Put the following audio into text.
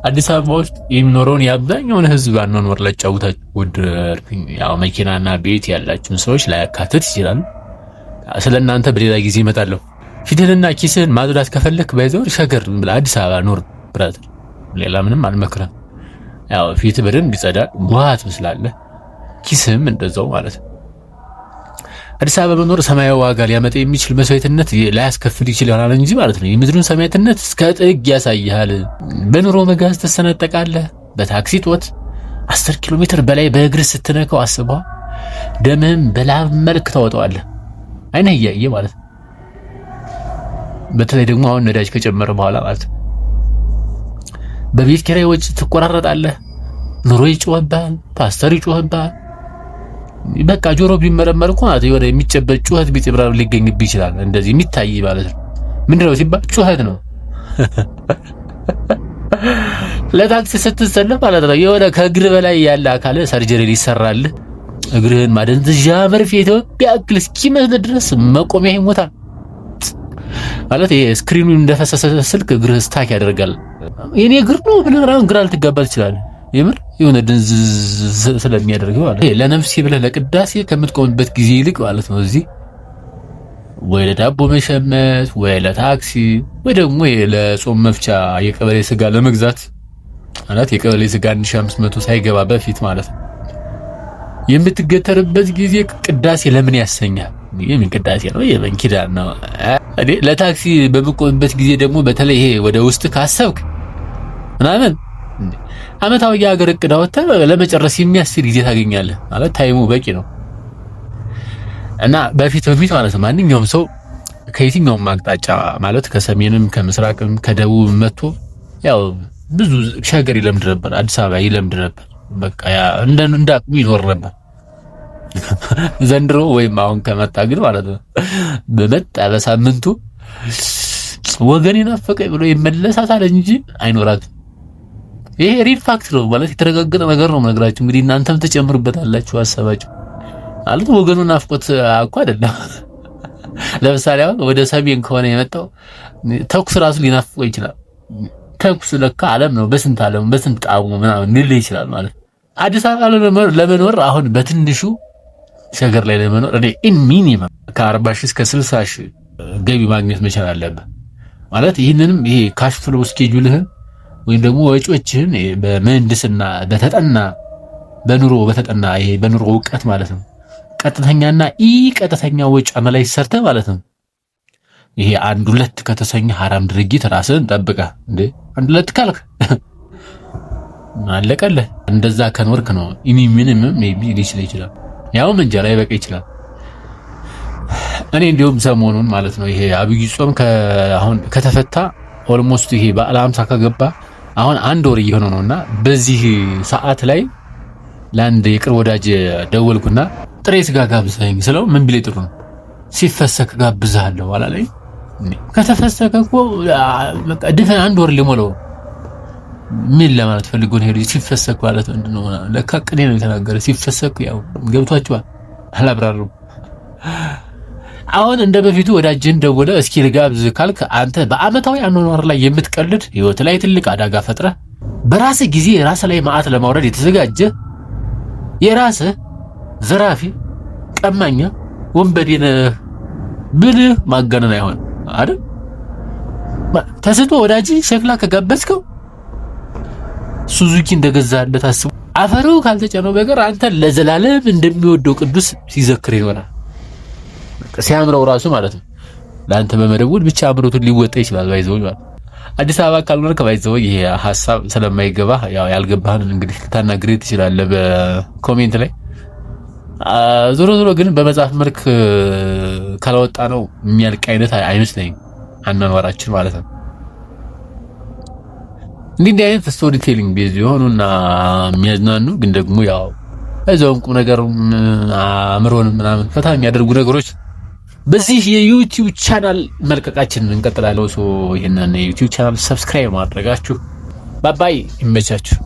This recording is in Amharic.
አዲስ አበባ ውስጥ የሚኖረውን የአብዛኛውን ህዝብ አኗኗር ላጫውታችሁ ወደድኩኝ። ያው መኪናና ቤት ያላችሁን ሰዎች ላያካትት ይችላል። ስለ እናንተ በሌላ ጊዜ እመጣለሁ። ፊትህንና ኪስህን ማጽዳት ከፈለክ by the way ሸገር ብለህ አዲስ አበባ ኑር brother። ሌላ ምንም አልመክርህም። ያው ፊትህ በደንብ ይጸዳል፣ ውሃ ትመስላለህ። ኪስህም እንደዛው ማለት ነው። አዲስ አበባ መኖር ሰማያዊ ዋጋ ሊያመጣ የሚችል መስዋዕትነት ላያስከፍል ይችል ይሆናል እንጂ ማለት ነው። የምድሩን ሰማዕትነት እስከ ጥግ ያሳይሃል። በኑሮ መጋዝ ትሰነጠቃለህ። በታክሲ ጦት 10 ኪሎ ሜትር በላይ በእግር ስትነካው አስበዋ። ደምህም በላብ መልክ ታወጣዋለህ። አይነህ እያየ ማለት ነው። በተለይ ደግሞ አሁን ነዳጅ ከጨመረ በኋላ ማለት ነው። በቤት ኪራይ ወጪ ትቆራረጣለህ። ኑሮ ይጮህብሃል፣ ፓስተር ይጮህብሃል። በቃ ጆሮ ቢመረመር እኮ ማለት የሆነ የሚጨበጥ ጩኸት ቢጤ ምናምን ሊገኝብህ ይችላል። እንደዚህ የሚታይ ማለት ነው። ምንድነው ሲባል ጩኸት ነው። ለታክሲ ስትሰለፍ ማለት ነው የሆነ ከእግር በላይ ያለ አካል surgery ሊሰራልህ እግርህን ማደንዘዣ መርፌ ኢትዮጵያ እክል እስኪመስል ድረስ መቆሚያ ይሞታል። ማለት ይሄ screen ኑ እንደፈሰሰ ስልክ እግርህ stuck ያደርጋል። የኔ እግር ነው ብለህ ምናምን ግራ ልትጋባ ትችላለህ። የምር የሆነ ድንዝዝ ስለሚያደርግ ማለት ነው። ለነፍሴ ብለህ ለቅዳሴ ከምትቆምበት ጊዜ ይልቅ ማለት ነው እዚህ ወይ ለዳቦ መሸመት ወይ ለታክሲ ወይ ደግሞ ለጾም መፍቻ የቀበሌ ስጋ ለመግዛት ማለት የቀበሌ ስጋ 1500 ሳይገባ በፊት ማለት ነው የምትገተርበት ጊዜ ቅዳሴ ለምን ያሰኛል? የምን ቅዳሴ ነው? የምን ኪዳን ነው? ለታክሲ በምቆምበት ጊዜ ደግሞ በተለይ ይሄ ወደ ውስጥ ካሰብክ ምናምን አመታዊ የሀገር እቅድ አወጥተህ ለመጨረስ የሚያስችል ጊዜ ታገኛለህ። ማለት time ኡ በቂ ነው። እና በፊት በፊት ማለት ነው ማንኛውም ሰው ከየትኛውም አቅጣጫ ማለት ከሰሜንም ከምስራቅም ከደቡብ መጥቶ ያው ብዙ ሸገር ይለምድ ነበር፣ አዲስ አበባ ይለምድ ነበር። በቃ ያ እንደ አቅሙ ይኖር ነበር። ዘንድሮ ወይም አሁን ከመጣ ግን ማለት ነው በመጣ በሳምንቱ ወገን ናፈቀኝ ብሎ ይመለሳታል እንጂ አይኖራትም። ይሄ real fact ነው ማለት የተረጋገጠ ነገር ነው የምነግራችሁ። እንግዲህ እናንተም ተጨምሩበታላችሁ ሀሳባችሁ። ማለት ወገኑ ናፍቆት እኮ አይደለም። ለምሳሌ አሁን ወደ ሰሜን ከሆነ የመጣው ተኩስ ራሱ ሊናፍቀው ይችላል። ተኩስ ለካ ዓለም ነው በስንት ዓለም በስንት ጣሙ ምናምን ሊል ይችላል ማለት። አዲስ አበባ ለመኖር አሁን በትንሹ ሸገር ላይ ለመኖር እኔ in minimum ከ40 ሺህ እስከ 60 ሺህ ገቢ ማግኘት መቻል አለብህ። ማለት ይህንንም ይሄ cash flow schedule ህን ወይም ደግሞ ወጪዎችህን በምህንድስና በተጠና በኑሮ በተጠና ይሄ በኑሮ እውቀት ማለት ነው ቀጥተኛና ኢ ቀጥተኛ ወጪ analyze ሰርተህ ማለት ነው። ይሄ አንድ ሁለት ከተሰኘ ሐራም ድርጊት ራስህን ጠብቀህ እንዴ አንድ ሁለት ካልክ አለቀልህ። እንደዛ ከኖርክ ነው in minimum maybe ሊችል ይችላል። ያውም እንጀራ ይበቃ ይችላል። እኔ እንዲሁም ሰሞኑን ማለት ነው ይሄ አብይ ጾም አሁን ከተፈታ almost ይሄ በዓለ ሃምሳ ከገባ አሁን አንድ ወር እየሆነ ነውና በዚህ ሰዓት ላይ ለአንድ የቅርብ ወዳጅ ደወልኩና ጥሬ ስጋ ጋብዘኝ ስለው ምን ቢለኝ ጥሩ ነው? ሲፈሰክ ጋብዝሃለሁ አላለኝ። ከተፈሰከ እኮ ድፍን አንድ ወር ሊሞላው ምን ለማለት ፈልጎ ነው? ሄዱ ሲፈሰክ ማለት ምንድን ነው? ለካ ቅኔ ነው የተናገረ። ሲፈሰክ ያው ገብቷቸዋል። አላብራሩም። አሁን እንደ በፊቱ ወዳጅን ደውለ እስኪ ልጋብዝ ካልክ አንተ በአመታዊ አኗኗር ላይ የምትቀልድ፣ ህይወት ላይ ትልቅ አደጋ ፈጥረህ በራስህ ጊዜ ራስህ ላይ መዓት ለማውረድ የተዘጋጀ የራስህ ዘራፊ፣ ቀማኛ፣ ወንበዴ ነህ ብልህ ማጋነን አይሆን አይደል? ተስጦ ወዳጅ ሸክላ ከጋበዝከው ሱዙኪ እንደገዛለት አስቡ። አፈሩ ካልተጫነው በቀር አንተ ለዘላለም እንደሚወደው ቅዱስ ሲዘክር ይኖራል። ሲያምረው ራሱ ማለት ነው። ለአንተ በመደወል ብቻ አምሮቱን ሊወጣ ይችላል። by the way ማለት አዲስ አበባ ካልኖርክ by the way ይሄ ሀሳብ ስለማይገባ ያው ያልገባህን እንግዲህ ልታናግረኝ ትችላለህ በ comment ላይ። ዞሮ ዞሮ ግን በመጽሐፍ መልክ ካላወጣ ነው የሚያልቅ አይነት አይመስለኝም አኗኗራችን ማለት ነው። እንዲህ እንዲህ አይነት story telling base የሆኑና የሚያዝናኑ ግን ደግሞ ያው እዛውም ቁም ነገር አእምሮን ምናምን ፈታ የሚያደርጉ ነገሮች በዚህ የ YouTube channel መልቀቃችንን እንቀጥላለን። So ይህንን የ YouTube channel subscribe ማድረጋችሁ bye bye፣ ይመቻችሁ።